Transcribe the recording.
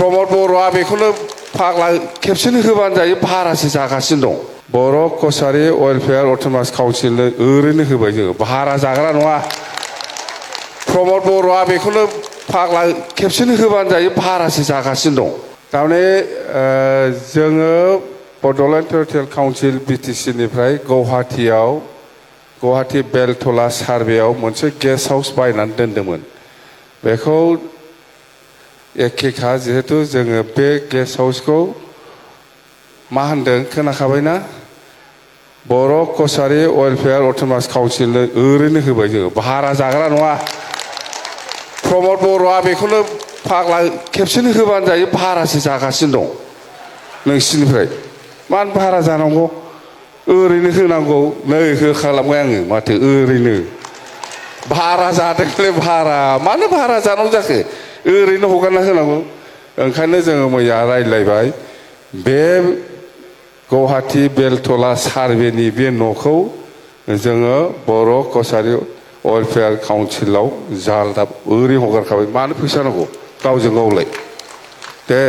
प्रमद बर'आ बेखौनो फाग्ला खेबसेनो होबानो जायो भारासो जागासिनो दं बर' कसारि वेलफेयार अट'नमास काउन्सिलनो ओरैनो होबाय जोङो भारा जाग्रा नङा प्रमद बर'आ बेखौनो फाग्ला खेबसेनो होबानो जायो भारासो जागासिनो दं थारमाने जोङो बड'लेण्ड टेरिटरियेल काउन्सिल बिटिसि निफ्राय गुवाहाटी बेलतला सार्भेयाव मोनसे गेस्ट हाउस बायनानै दोनदोंमोन बेखौ एखेखा जिहेतु जोङो बे गेस्ट हाउसखौ मा होनदों खोनाखाबायना बर' कसारि वेलफेयार अट'नमास काउन्सिलनो ओरैनो होबाय जोङो भारा जाग्रा नङा प्रमद बर'आ बेखौनो फाग्ला खेबसेनो होबानो जायो भारासो जागासिनो दं नोंसिनिफ्राय मानो भारा जानांगौ ओरैनो होनांगौ नै होखालामबाय आङो माथो ओरैनो भारा जादोंलै भारा मानो भारा जानांगौ जाखो ओरैनो हगारना होनांगौ ओंखायनो जोङो मैया रायज्लायबाय बे गुवाहाटी बेलतला सार्भेनि बे न'खौ जोङो बर' कसारि वेलफेयार काउन्सिलाव जालदाब ओरै हगारखाबाय मानो फैसा नांगौ गावजों गावलाय दे